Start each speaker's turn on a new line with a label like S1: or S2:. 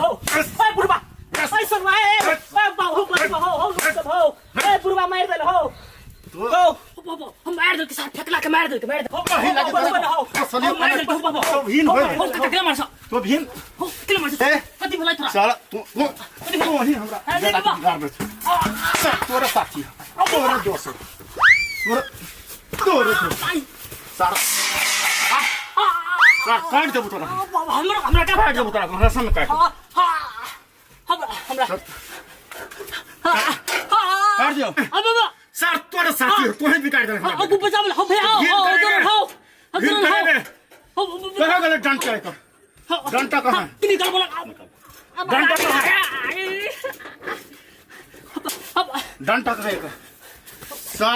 S1: हो ए बुढ़बा ए सुनवा ए ए बाबू हो हो हो हो ए बुढ़बा मार देल हो हो हो हम मार देल के साथ फेकला के मार देल के मार देल हो
S2: नहीं लगे
S1: हो हो
S2: तो सली
S1: मार देल हो हो
S2: तो भीन होय
S1: हो कते मार
S2: तो भीन
S1: हो कते मार
S2: ए
S1: कति भलाई तोरा
S2: साला तू तू तू वही हमरा
S1: अरे
S2: बेटा
S1: बाबा।
S2: के बिगाड़ दे सब तोरा साथी है तोरा दोस्त है तोरा तोरा दोस्त
S1: आई
S2: सारा सारा काट देबो तोरा
S1: हमरा हमरा का
S2: काट देबो तोरा हमरा सामने काट देबो।
S1: हमरा हमरा
S2: सर, काट दियो
S1: अब बाबा
S2: सर तोरा साथी है तोहे बिगाड़ दे हमरा
S1: अगु बचावल हो भैया
S2: भीड़
S1: हो
S2: करेंगे।
S1: हो
S2: भीड़ करेंगे।
S1: हो
S2: कहाँ गले डंड करे कर डंडा कहाँ है?
S1: निकल बोला
S2: डंडा कहाँ है? डंडा कहाँ है सा